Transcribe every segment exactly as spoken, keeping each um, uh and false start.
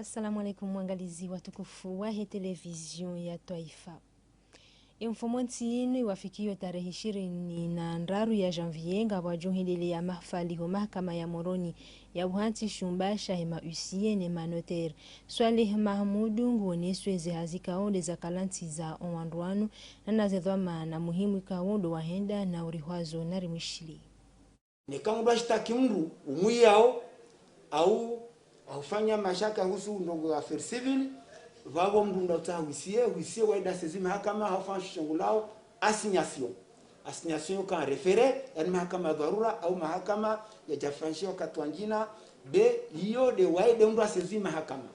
Assalamu alaikum, waangalizi watukufu wahe televizio ya twaifa. Emfumontsi inu iwafikiyo tarehi ishirini na ndraru ya janvier, ngapvwadjo hwendelea mahafali ho mahakama ya Moroni ya uhantsi shumba shahe ma huissier ne ma notaire. Swalih Mahamudu nguoneswe ze hazi ikao nde zakalantsiza owandru wanu, na naze dhwamana muhimu ikao ndo wahenda na urihwazo na rimwishili. Neka mndru ashitaki mndru umwiyao, au, au ufanya mashaka husu ndrongoo ya affaire civile, vavo mndru ndo utsaha huissier, huissier waenda saisir mahakama, hau ufanya shishongolao, assignation. Assignation yo ka référé, yani mahakama ya dharura, au mahakama yadjafanyishiwa wakati wangina, be, iyo nde waende mndru asaisir mahakama.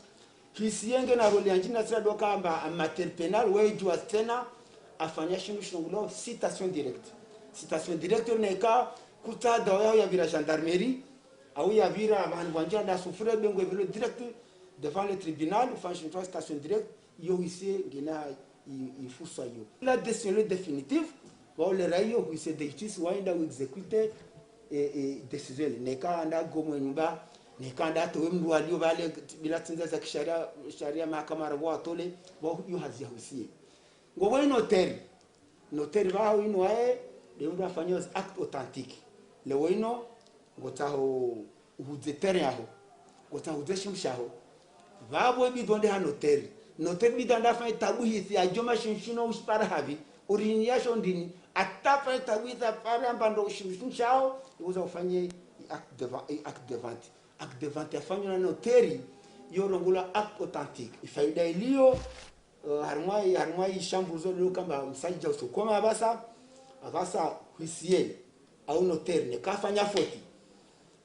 Huissier ngena rôle yangina tsena ndo kamba en matière pénale, waidjuwa tsena afanya shinu shishongolao citation directe. Citation directe neka kutsaha dawa yao yapvira gendarmerie, au yapvira pvahanu pvwandjia nda souffrir, be ngwepvelo direct devant le tribunal, ufanya shinu shitwa citation directe, iyo huissier ngena i, i fursa iyo. La décision le définitive, wa ulera iyo huissier de justice, waenda u exécuter, e, e, décision ile. Neka nda gomwe nyumba, neka nda towe mndru walio pvale, bila tsinza za kisharia, sharia mahakama ravo watole, wa iyo hazi ya huissier. Ngopvo inotaire. Notaire pvaho inu waye, nde mndru afanyao acte authentique. Leo inu, ngotsaho uhudze terrain yaho. Ngotsaho uhudze shimshaho. Pvavo ibidi wende ha notaire. Notaire ibidi anda afanye tabuhithi, adjue ma shimshino ushipara hapvi. Origine yasho ndini. Ata afanye tabuhithi, apare amba ndo shimshao, iweza ufanye acte de ven-, acte de vente. Acte de vente yafanywa na notaire, yo rongolwa acte authentique. Ifaida ilio, eh, harimwa, harimwa ishambuluzo lilo kamba msadja usokoma apvasa, apvasa huissier, au notaire, neka afanya faute.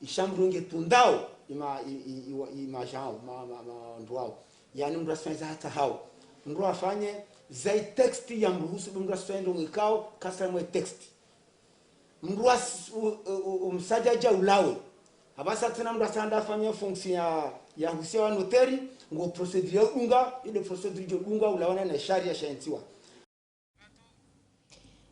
Ishambuluzo nge tundao, ima, i, i, i, i, majao, ma, ma, ma, ndrwao. Yani mndru asifanye za hata hao. Mndru afanye, zai texte ya mruhusu, mndru asifanye ndo ngikao, kasa mwe texte. Mndru wa s-, u, u, u, umsadja dja ulawe. Apvasa tsena mndru asanda afanya fonction ya, ya huissier wa notaire, ngo procédure ya udunga, ile procédure djo dunga ulawana na sharia sha entsiwa.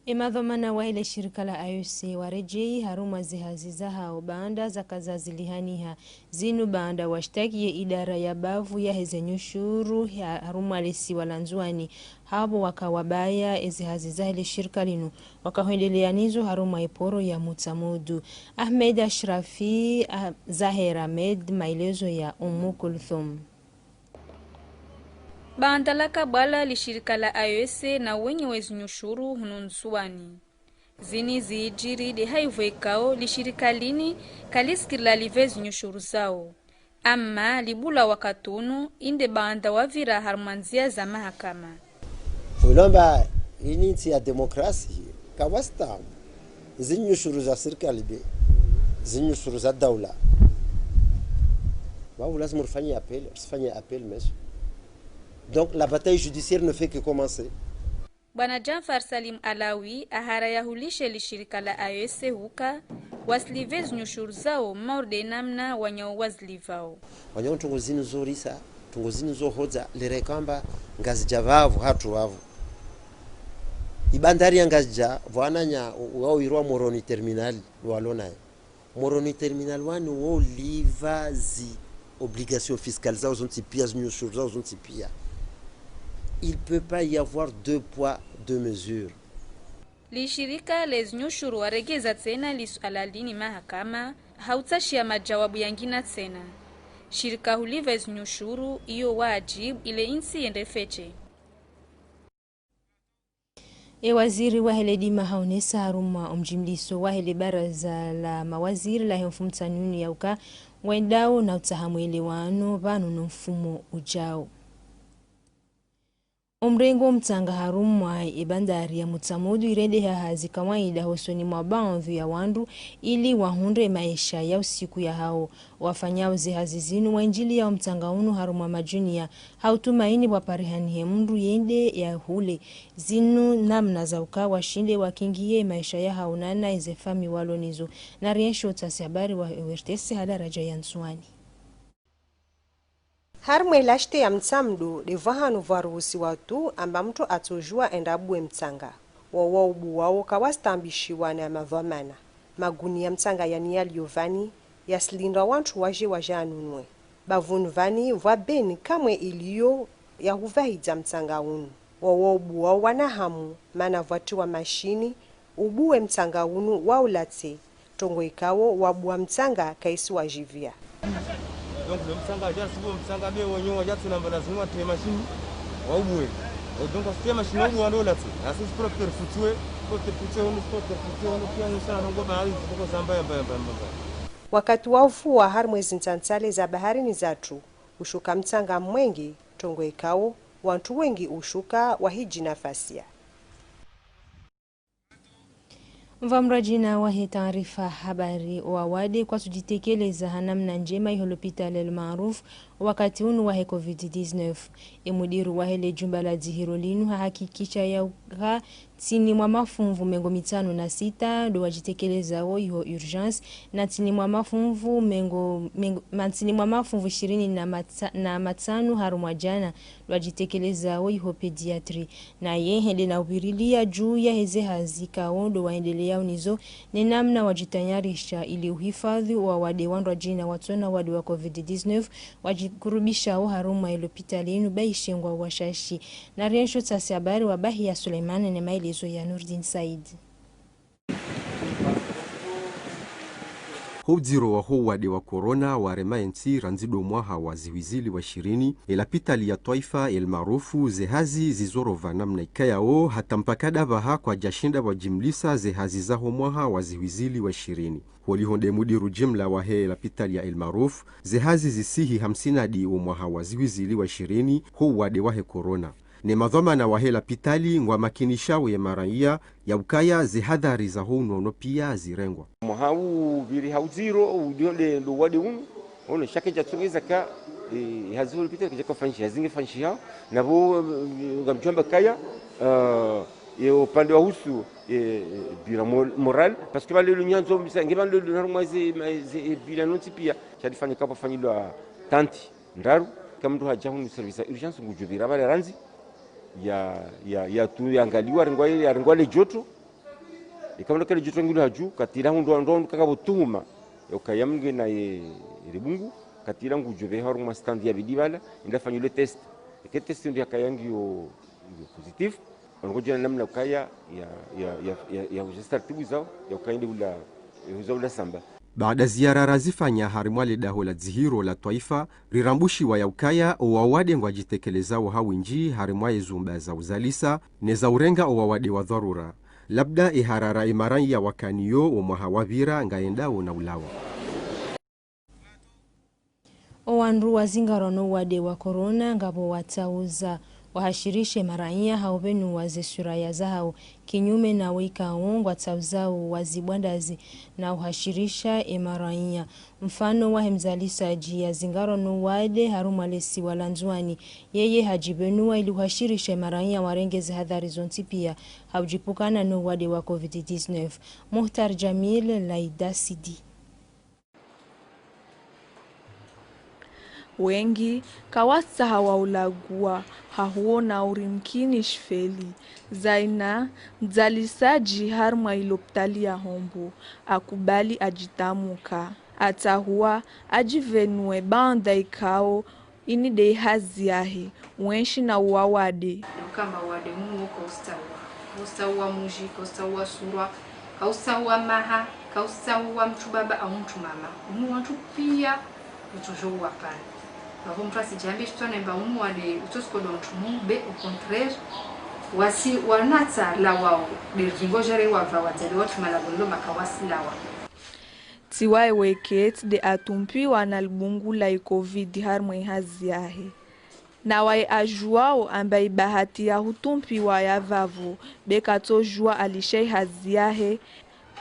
Emadhwamana wahe le shirika la A E C waredjei harumwa ze hazi zahao baanda zaka zazilihaniha. Zinu baanda washitakiye idara ya bavu yaheze nyushuru ya harumwa le siwa la Ndzuwani. Hapvo waka wabaya eze hazi zahe le shirika linu, waka hwendelea nizo harumwa eporo ya Mutsamudu. Ahmed Ashrafi, ah, Zaher Ahmed, maelezo ya Ummu Kulthum. Baanda la kabwala li shirika la A E C na wenyi wezi nyushuru hunu Ndzuwani. Zini zidjiri de haivo ikao li shirika lini kalisikirila live zi nyushuru zao. Ama libula wakati unu inde baanda wavira harumwa ndzia za mahakama. Ulomba ini ntsi ya demokrasi, kawasta zi nyushuru za sirikali be, zi nyushuru za daula. Wau lazima rifanye appel, rifanye appel meso. Donc la bataille judiciaire ne fait que commencer. Bwana Djanfar Salim Alawi ahara yahulishe li shirika la A E C huka wasilive zi nyushuru zao mauri de namna wanyao wazilivao. Wanyao ntrongo zinu zorisa, ntrongo zinu zohodza, lera ikamba Ngazidja vavo, hatru vavo. Ibandari ya Ngazidja, vwananya, wao irwa Moroni terminal, walo nayo. Moroni terminal wani wo liva zi obligations fiscales zao zontsi pia, zi nyushuru zao zontsi pia. Il peut pas y avoir deux poids, deux mesures. Li shirika le zi nyushuru waregeza tsena li suala lini mahakama, hautsashia majawabu yangina tsena. Shirika huliva zi nyushuru iyo wajibu ile intsi yende feche. E waziri wahe le dima haonesa harumwa omjimliso wahe le baraza la mawaziri lahe mfumtsanu unu ya uka wendao na utsaha mwelewano pvanu no mfumo ujao. Omrengo mtsanga harumwa e bandari ya Mutsamudu irendeha hazi kawaida hosoni mwa baadhwi ya wandru ili wahundre maesha ya usiku yahao. Wafanyao ze hazi zinu wainjiliya omtsanga unu harumwa majunia, ha utumaini pvwaparihanihe mndru yende yahule. Zinu namna za uka washinde wakingiye maesha yahao nana eze famiyi walo nizo. Na rienshe utasi habari wa O R T C ha daraja ya Ndzuwani. Harimwa e lashite ya Mutsamudu, de pvahanu pvwaruhusiwa tu amba mndru atsojua enda abuwe mtsanga. Wao waubuwao kawastambishiwa na madhwamana. Magunia mtsanga yani yaliyo pvani, yasilindwa wandru waje waje anunue. Bapvuni pvani pvwa beni kamwe iliyo ya hupvahidza mtsanga unu. Wowo ubuwa wana hamu, mana pvwatriwa mashini, ubuwe mtsanga unu wa ulatse, trongo ikao wabuwa mtsanga kaisi wajivia. Donc, le mtsanga, déjà, si le mtsanga, mais on y a déjà, tu n'as pas la zone, tu es machine, wa ubuwe. Donc, tu es machine, wa ubuwe, ndo latse. Ah, c'est propre, foutu, propre, foutu, on est propre, foutu, on est bien, on est ça, on est bien, on est bien, on est bien. Wakati wa uvua harimwa ezi ntsantsale za baharini zatru, ushuka mtsanga mwengi, trongo ikao wantru wengi ushuka wahidjinafasia. Mva mradjina wahe taarifa habari, wawade kwatsudjitekeleza ha namna ndjema iho lopitali El Maarouf wakati unu wahe covid dix-neuf. Emudiru wahe le jumba la dzihiro linu hahakikisha ya uka ntsini mwa mafunvu mengo mitsanu na sita ndo wadjitekelezao iho urgence, na ntsini mwa mafunvu mengo, mengo, ma ntsini mwa mafunvu ishirini na matsa-, na matsanu harumwa djana ndo wadjitekelezao iho pédiatrie. Naye hende na uvirilia juu ya heze hazi kao ndo waendeleao nizo, ne namna wadjitayarisha ili uhifadhi wawade wandrwadjina watsona wade wa covid dix-neuf wadjikurubishao harumwa elopitali inu baishengwa washashi. Na riensho tsasi habari wa Bahia Suleiman ne maelezo ya Nurdin Said. Ho udziro waho uwade wa corona warema entsi randzi ndo mwaha wa zihwi zili wa ishirini, elapitali ya twaifa El Maarouf zehazi zizoropva namna ikayao, hata mpaka dapvaha kwadjashinda pvwadjimlisa zehazi zaho mwaha wa zihwi zili wa ishirini. Holiho nde mudiru jimla wahe lapitali ya El Maarouf, zehazi zisihi ha msinadi wo mwaha wa zihwi zili wa ishirini ho uwade wahe corona. Ne madhwamana wahe lapitali ngwamakinishao ye maraiya ya ukaya zehadhari zaho unono pia zirengwa. Mwaha uviri ha udziro, udio nde ndo uwade unu, ono shaka djatsongeza ka, eh, hazi ho lapitali kadjaka fanyishiha, hazi nge fanyishiha, na pvo, eh, ngamdjwamba kaya, eh, ye upande wa husu, eh, bilan mo-, moral, parce que pvale lo nyandzo, misa, nge pvale lo harumwa ze, ma, ze, eh, bilan nontsi pia, sha rifanye kapvafanyilwa tanti ndraru, eka mndru hadja hunu service ya urgence ngudjo pvira pvale randzi, ya, ya, ya tu, ya angaliwa, arengwa, arengwa le joto. Eka mndru kale joto ngilo hadju, katila hundru, ndo, ndo kanga pvo tuhuma ya ukaya mndru ngena ye, ye le bungu, katila ngudjo pveha harumwa stand ya pvili pvala, ende afanyilwe test. Eka test ndo yakaya ngiyo, ngiyo positif, ngudjo ona namna ukaya ya, ya, ya, ya, ya hudja startibu zao, ya ukaya nde ula, ya hudja ula samba. Baada ziara razifanya harimwa le daho la dzihiro la twaifa, rirambushiwa ya ukaya owawade ngwadjitekelezao ha windji harimwa ezumba za uzalisa, ne za urenga owawade wa dharura. Labda eharara emaraiya wakaniyo wo mwaha wapvira ngayendao na ulawa. Owandru wazingarwa no uwade wa corona ngapvo watsauza wahashirishe maraiya ha upvenuwa ze suraya zahao, kinyume na wo ikao ngwatsauzao wazibwandazi na uhashirisha emaraiya. Mfano wahe mzalisadji yazingarwa no uwade harumwa lesiwa la Ndzuwani, yeye hadjipvenuwa ili uhashirisha emaraiya warenge zehadhari zontsi pia ha udjipvukana no uwade wa covid dix-neuf. Muhtar Jamil, Laida Sidi. Wengi kawatsaha wa ulaguwa ha huona uri mkini shifeli. Zaina, mdzalisadji harumwa ilopitali ya Hombo, akubali adjitamuka. Atsahuwa adjipvenuwe baanda ikao ini nde ihazi yahe, wenshi na uwawade. Ukamba uwade unu wo kaustauwa. Kaustauwa mudji, kaustauwa surwa, kaustauwa maha, kaustauwa mutru baba au mutru mama. Unu wantru pia utsodjo uwapara. Pvapvo mutru asidjambe shitswa nemba unu wade utsosikodo mutru mumbe, au contraire, wasi wanatsa lawao, nde ripvingo djare wapva wadzade watru malagololo maka wasi lawa. Tsi waye weke tsi nde atumpiwa na libungu la icovid harumwa ihazi yahe. Na waye ajuwao amba ibahati ya hutumpiwa ya pvapvo, be katsojuwa alishe ihazi yahe,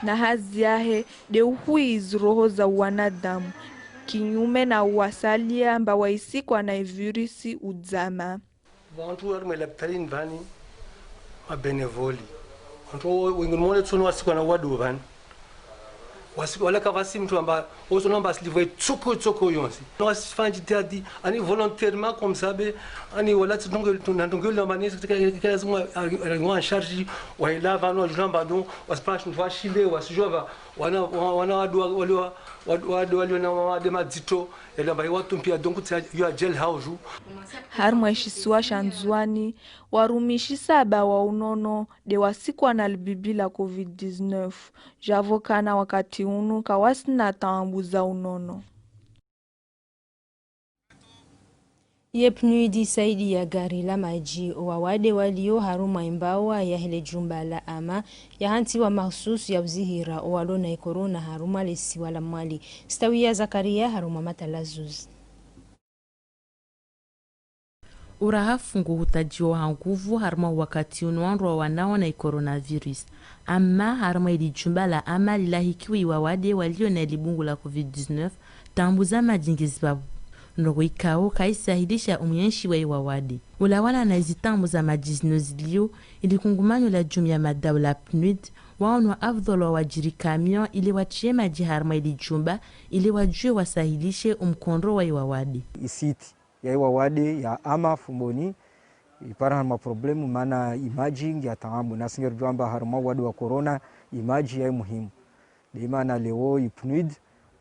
na hazi yahe nde uhwizi roho za uwanadamu, kinyume na uwasalia amba waisikwa na ivirisi udzama. Wantru wari mwe lapitalini pvani, ma bénévoles. Wantru wo, wengi nimone tsono wasikwa na uwade pvani. Wasi, wala kavasi mutru amba, otsono amba asilipvwe tsoko, tsoko yontsi. No wasifanya jitihadi, ani volontairement comme ça be, ani wala tsi ndongo, tu, na ndongo ilo amba nesi, kila, kila zimwa, a, a, en charge, wa ila pvanu, wa jula amba no, wasipara shintru washile, wasijova, Wana, wa- wana wade wa- wade wa- wade wade waliona mawade madzito, yalamba iwatumpia donc tsi ya gel hauju. Harimwa ishisiwa sha Ndzuani, warumishi saba wa unono de wasikwa na libibi la covid dix-neuf. Javo kana wakati unu kawasina taabu za unono. Ye PNUD isaidia gari la madji owawade walio harumwa imbawa yahe le jumba la ama yahantsiwa mahususu ya uzihira owalona ikorona harumwa lesiwa la Mwali. Stawiya Zakaria harumwa matalazuzi. Urahafu nguhutajiwa ha nguvu harumwa wakati unu wandru wawanao na icoronavirus. Ama harumwa ili jumba la ama lilahikiwa iwawade walio na ilibungu la covid dix-neuf, taabu za madji ngezipvapvo. Ndrongoo ikao kaisahilisha umwenshi wa iwawade. Ulawana na izi taabu za madji zino zilio, ili kungumanyo la jumuiya madaula PNUD, waonwa afdhwali wawajiri camion ili watriye madji harumwa ili jumba, ili wajue wasahilishe umkondro wa iwawade. Isiti ya iwawade ya ama Fumboni ipara harumwa problemu, mana imadji ngiya taabu, nasi ngeridjuamba harumwa wade wa corona, imadji ya muhimu. Nde mana leo i PNUD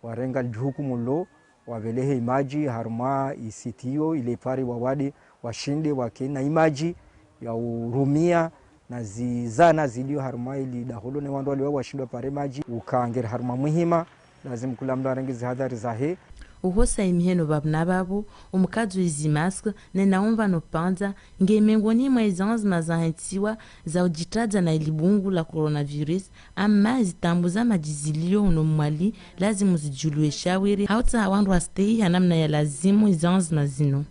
warenga lijukumu lo wapvelehe imadji harumwa isiti iyo, ile ipare iwawade washinde wakena imadji ya urumia na zizana zilio harumwa ili daholo ne wandru walio washindwa pare madji, uka ngeri harumwa muhima, lazimu kula mndru arenge zihadhari zahe. Uhosa imiheno pvapvo na pvapvo, umkadzo izi masque, nena umva no pandza, nge mengoni mwa izanzima zahentsiwa za ujitadza na ilibungu la coronavirus, ama zitaabu za madji zilio uno Mwali, lazimu zijulwe shawiri, hautsaha wandru wastehi ha namna ya lazimu izanzima zino.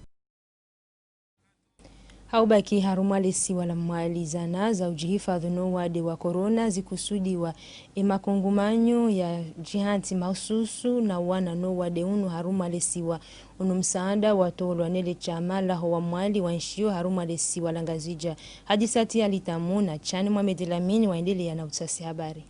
Haubaki harumwa lesiwa la Mwali, zana za ujihifadhu no wade wa corona zikusudiwa. Emakungumanyo ya jihantsi mahususu na wana no wade unu harumwa lesiwa. Unu msaanda watolwa nele shama laho wa Mwali wa nshio harumwa lesiwa la Ngazidja. Hadisati ya Litamu na Chani Mohamed Lamine waendelea na utsasi habari.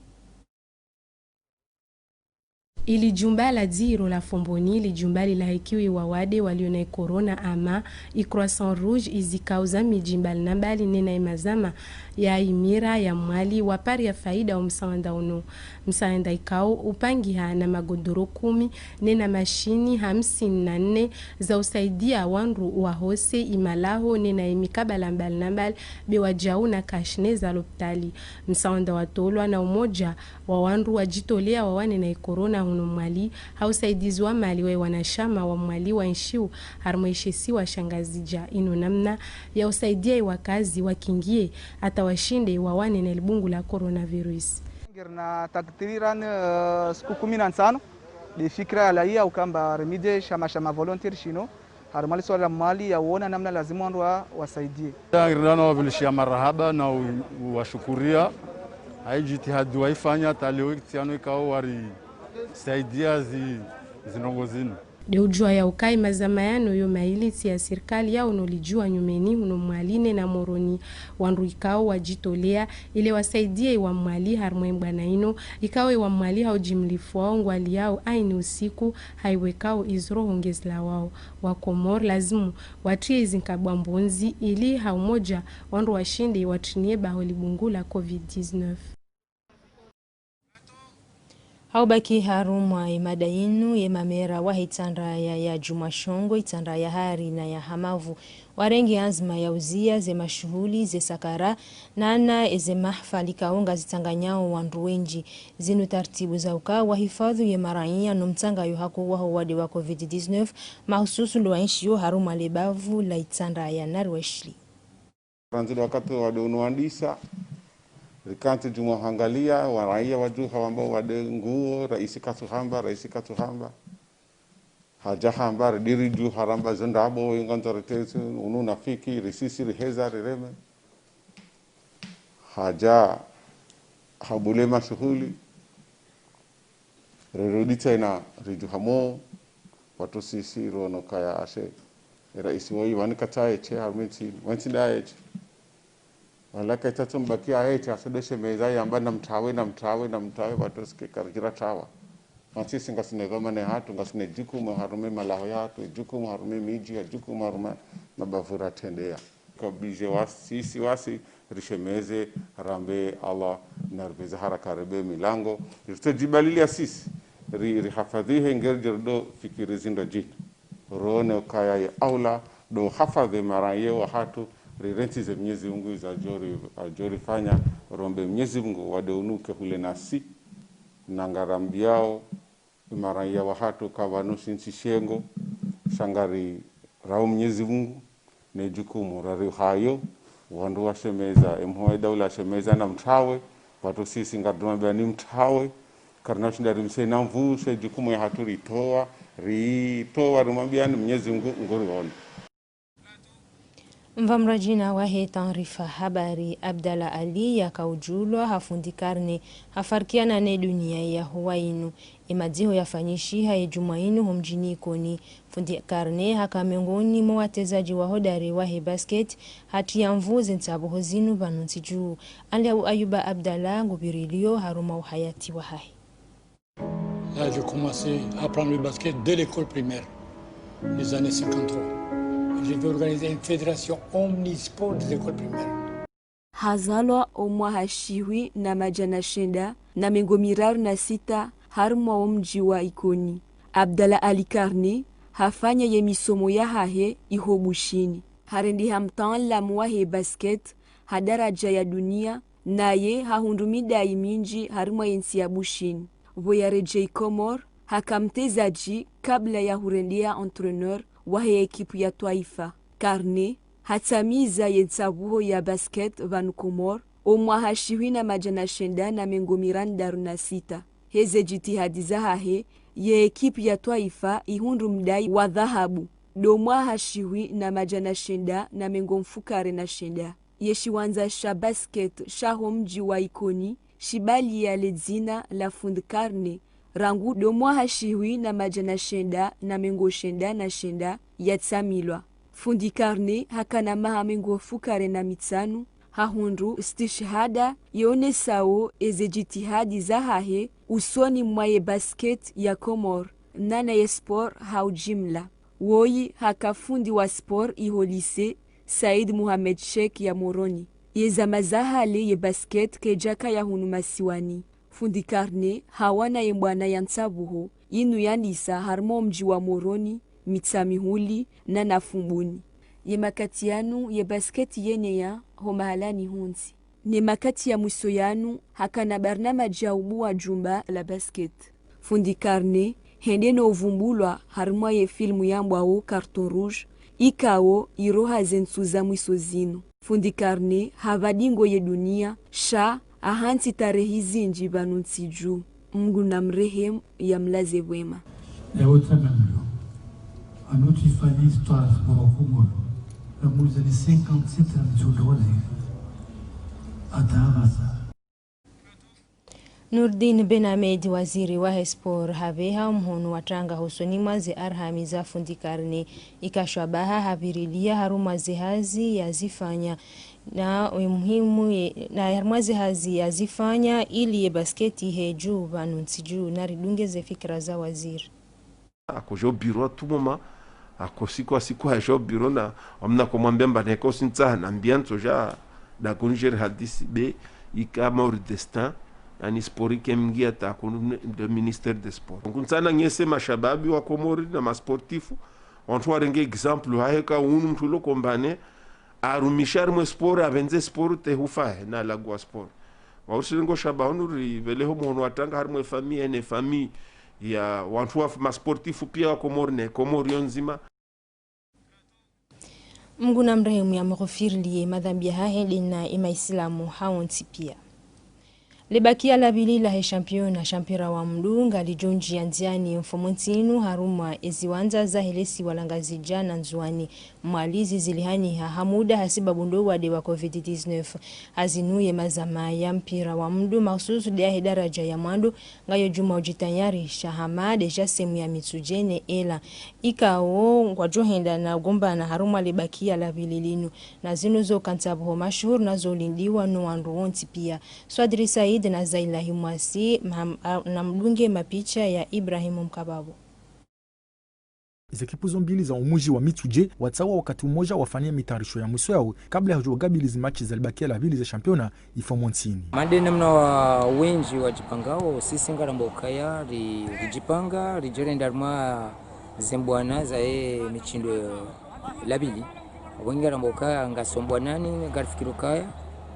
Ili jumba la dziro la Fomboni, ili jumba lilahikiwa iwawade walio na ikorona ama i Croissant Rouge, izikao za midji mbali na mbali nena imazama ya imira ya Mwali wapare ya faida o msaanda unu. Msaanda ikao upangiha na magodoro kumi nena mashini hamsini na nne za usaidia wandru wahose imalaho nena imikabala mbali na mbali be wajau na kashine za lopitali. Msaanda watolwa na umoja wa wandru wajitolea wawane na ikorona hunu Mwali, ha usaidizi wa mali wa iwanashama wa Mwali wa nshiu harumwa ishisiwa sha Ngazidja. Inu namna ya usaidia iwakazi wakingie hata washinde wawane na ilibungu la coronavirus. Ngirina takriban, eh, siku kumi na ntsanu, de fikira ya laiya ukamba rimide shama shama volontaire shino harumwa lisiwa la Mwali ya uona namna lazimu wandru wa- wasaidie. Ngirinano wapvilishia marahaba na u- uwashukuria. Hai jitihadi waifanya hata leo ikitiano ikao warisaidia zi- zindrongoo zinu. De ujua ya ukai mazama yano yo maili tsi ya sirikali ya uno lijua nyumeni huno Mwali nena Moroni. Wandru ikao wajitolea ile wasaidie iwa Mwali harumwa imbwana ino, ikao iwa Mwali ha ujimlifu wao ngwaliyao aini usiku, haiwekao izroho ngezilawao. Wa Komor lazimu watriye izinkabwa mbunzi ili ha umoja wandru washinde watrinie baho libungu la covid dix-neuf. Haubaki harumwa imada inu, ye mamera wa hitsandra ya, ya Djumwa Shongo, itsandra ya Hari na ya Hamavu, warenge anzima ya uzia ze mashuhuli, ze sakara, nana eze mahafali ikao ngazitsanganyao wandru wendji. Zinu tartibu za uka wahifadhu ye maraiya no mtsangayo hako waho wade wa covid dix-neuf, mahususu lo wa nshio harumwa le bavu la itsandra ya Narweshli. Randzi wakati wade unu wandisa, rikantsi djumwa hangalia, waraiya wadjuha wamba wade nguo, raisi katsuhamba, raisi katsuhamba. Hadja hamba, ridiri dju haramba zo ndrabo, ingandzo ritese, unu nafiki, risisi, riheza, rireme. Hadja habule mashuhuli. Rirudi tsena, ridjuha mo, watru sisi, rono kaya ashe. Eraisi woyi, wani katsaye she, harumwa entsi, wentsi ndaye she. Wala kaitsatso mbaki aye she, asodeshe meza, yamba namtrawe, namtrawe, namtrawe, watru sike karikira trawa. Mantsi si ngasina dhwamana hatru, ngasina jukumu harumwa malaho yatru, jukumu harumwa midji, ya jukumu harumwa mabavu ratrendeya. Kabije wasi, sisi wasi, rishemeze, rambe Allah, Na ripveze haraka rebe milango, ritso djibalilia sisi, ri, rihafadhwihe ngeri djeri ndo fikiri zindru djina. Rone ukaya ye aula, ndo hafadhwi maraiya wahatru, rirentsize Mnyezi Mungu izo adjori, adjorifanya, rombe Mnyezi Mungu, wade unuke hule nasi, na ngarambiao, maraiya wahatru kavanu sintsi shengo, sha ngarirao Mnyezi Mungu, ne jukumu rari hayo, wandru washemeza, emhuu wa daula ashemeza na mtrawe, pvatsu sisi ngaridjo mwambia ni mtrawe, karina ushinda rimse na mvu, she jukumu yahatru ritowa, ritowa rimwambia ni Mnyezi Mungu ngori ono. Mva mradjina wahe taarifa habari Abdallah Ali yakaudjulwa ha fundi Karne hafarikiana ne dunia ya huwa inu. Emadziho yafanyishiha ye djumwa inu ho mdjini Ikoni. Fundi Karne haka miongoni mwa watezadji wa hodari wahe basket, hatria nvu ze ntsabuho zinu pvanu ntsi dju. Ali Abu Ayuba Abdallah nguvirilio harumwa uhayati wahahe. Là, j'ai commencé à apprendre le basket dès l'école primaire, les années cinquante-trois. J'ai organisé une fédération omnisport des écoles primaires. Hazalwa omwaha shihwi na madjana shenda na mengo miraru na sita harumwa omdji wa Ikoni. Abdallah Ali Karne hafanya ye misomo yahahe iho Bushini. Harendeha mtaalamu wahe basket ha daradja ya dunia, naye hahundru midai mindji harumwa yentsi ya Bushini. Pvo yaredjei Komori, haka mtezadji kabla ya hurendeha entraîneur wahe ekipu ya twaifa. Karne hatsamiza ye ntsabuho ya basket pvanu Komori, omwaha shihwi na madjana shenda na mengo mirandaru na sita. Heze djitihadi zahahe, ye ekipu ya twaifa ihundru mdai wa dhahabu, ndo mwaha shihwi na madjana shenda na mengo mfukare na shenda. Ye shiwandza sha basket shaho mdji wa Ikoni, shibalia le dzina la fundi Karne, rangu ndo mwaha shihwi na madjana shenda na mengo shenda na shenda yatsamilwa. Fundi Karne hakana maha mengo mfukare na mitsanu, hahundru stishahada yonesao eze djitihadi zahahe usoni mwa ye basket ya Komori, nana ye sport ha ujimla. Woyi haka fundi wa sport iho lycée Said Mohamed Cheikh ya Moroni. Ye zama za hale ye basket kayidjaka ya hunu masiwani. Fundi Karne hawana ye mbwana ya ntsabuho, inu yandisa harumwa omdji wa Moroni, Mitsamihuli, nana Fumbuni. Ye makati yanu ye basket yeneya ho mahalani hontsi. Ne makati ya mwiso yanu hakana barnamadji ya ubuwa jumba la basket. Fundi Karne hende no uvumbulwa harumwa ye filmu yambwao Carton Rouge, ikao iroha ze ntsu za mwiso zinu. Fundi Karne hapva dingo ye dunia, sha ahantsi tarehi zindji pvanu ntsi dju. Mngu namrehemu, yamlaze pvwema. Leo tena mlo. Anotsi fanya histoire kwa Wakomoro. Na mwezi ni cinquante-sept na mtsondo wale. Ata hasa. Nourdine Ben Ahmed, waziri wahe sport, hapveha omhono wa tranga hosoni mwa ze arhami za fundi Karne. Ika shwabaha hapvirilia harumwa ze hazi yazifanya. Na muhimu ye, na harumwa ze hazi yazifanya ili ye basket ihe dju pvanu ntsi dju. Naridunge ze fikira za waziri. Ako djo bureau à tout moment, ako siku a siku hadjo bureau na, wamna ko mwambia mba neko sintsaha, nambia ntsodja, dakoni djeri hadisi be, ika mauri destin, ani sport ike mngia ta kunu de ministère de sport. Nkuntsana nyese mashababi wa Komori na ma sportif, wantru warenge exemple, hahe ka unu mtru lo kombane, arumisha harimwe sport, apvendze sport, te hufahe, na lagwa sport. Wausirengo shaba hunu ripveleho mhono wa tranga harimwe famille, ene famille ya wantru wa ma sportif pia wa Komori ne Komori yo ndzima. Mngu namrehemu yamghufirilie madhambi yahahe dena ema Islamu hawontsi pia. Lebakia la pvili lahe championnat sha mpira wa mndru ngalidjo ndjia ndziani mfumo ntsinu harumwa eziwandza zahe lesiwa la Ngazidja na Ndzuwani. Mwali zizilihaniha ha muda hasibabu ndo wade wa covid dix-neuf. Hazinu ye mazama ya mpira wa mndru, mahususu de yahe daradja ya mwando, ngayo djuma udjitayarisha hama de dja sehemu ya Mitsudje ne Ela. Ikao ngwadjo henda na ugombana harumwa lebakia la pvili linu. Na zinu zo kantsabuho mashuhuri na zo lindiwa no wandru wontsi pia. Swadri Said na Zailahi Mwasi, mham-, a-, namdunge mapicha ya Ibrahim Mkababo. Zekipu zo mbili za umuji wa Mitsudje watsawa wakati umoja wafanya mitayarisho ya mwiso yao kabla ya hudjo ugabili zimatshi za libakia la pvili za championnat ifo montsini. Mande namna wa wendji wadjipangao, sisi ngaramba ukaya ri- ridjipanga ridjerenda harumwa zembwana zahe mitsindo la pvili. Wengi ngaramba ukaya ngasombwanani, ngarifikiri ukaya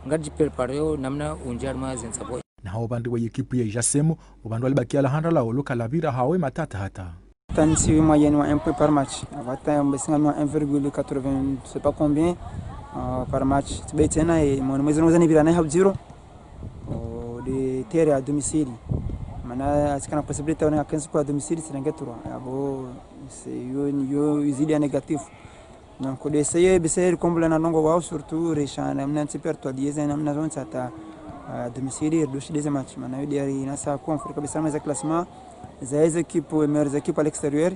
ngaridjiprepareo namna undji harumwa zentsapvo. Na hao upvande wa yekipu ya Jasem, upvande wa libakia la handra lao loka lapvira hawe matata hata. Tansi moyenne wa un point par match. Avata mbesinga mi wa un virgule quatre-vingts, je sais pas combien, euh, par match. Tibetena e mon mwezi noza ni bila na habziro. De terre à domicile. Mana asikana possibilité on a quinze coups à domicile, c'est un trois. Abo c'est yo yo izidi à négatif. Donc de essayer de essayer de combler na ndrongoo wao, surtout risha namna ntsi perto dieze namna zontsi hata à domicile ridjoshi deuxième match. Mana yo diari nasa confort kabisa na za classement za hizi équipe meilleures équipes à l'extérieur.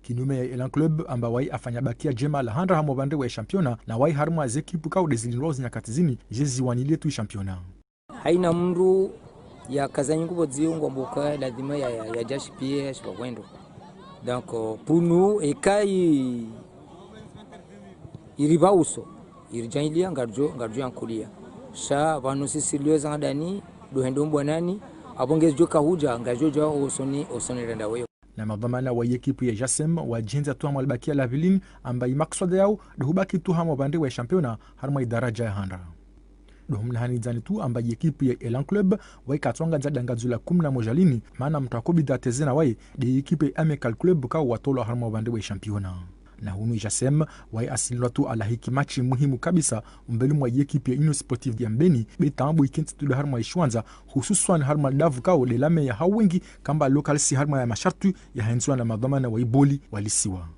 Kinyume ya Elan Club amba wayi afanya bakia djema la handra harumwa upvande wa championnat, na wayi harumwa zekipu kao de zilindwao zinyakati zini je ziwanilie tu championnat. Haina mndru ya kaza nyungu pvo dziungo mbuka lazima ya ya ya jashi pia ya shiba kwendo. Donc euh, pour nous eka i iripva uso iridjailia ngaridjo ngaridjo yankulia. Sha pvanu sisi lio za ndani ndo hendo mbwanani, apvo ngezidjo kahudja ngaridjo dja osoni osoni renda weyo. Na madhwamana wa yekipu ya Jasem wadjendza tu harumwa libakia la pvilini amba imakswada yao de hubaki tu harumwa upvande wa championnat harumwa idaraja ya handra. De humna hanidzani tu amba yekipu ya Elan Club waikatswanga dza dangadzo la kumi na moja lini, mana mtru akobida tezena waye de yekipu ya Amical Club kao watolwa harumwa upvande wa championnat. Na hunu Jasem waye asilindwa tu alahiki matshi muhimu kabisa umbeli mwa yekipu ya Union Sportive ya Mbeni, be taabu ikentsi tu de harumwa ishiwandza, hususwani harumwa davu kao de lame ya hawingi kamba lokalisi harumwa ya mashartu ya hendziwa na madhwamana wa iboli walisiwa.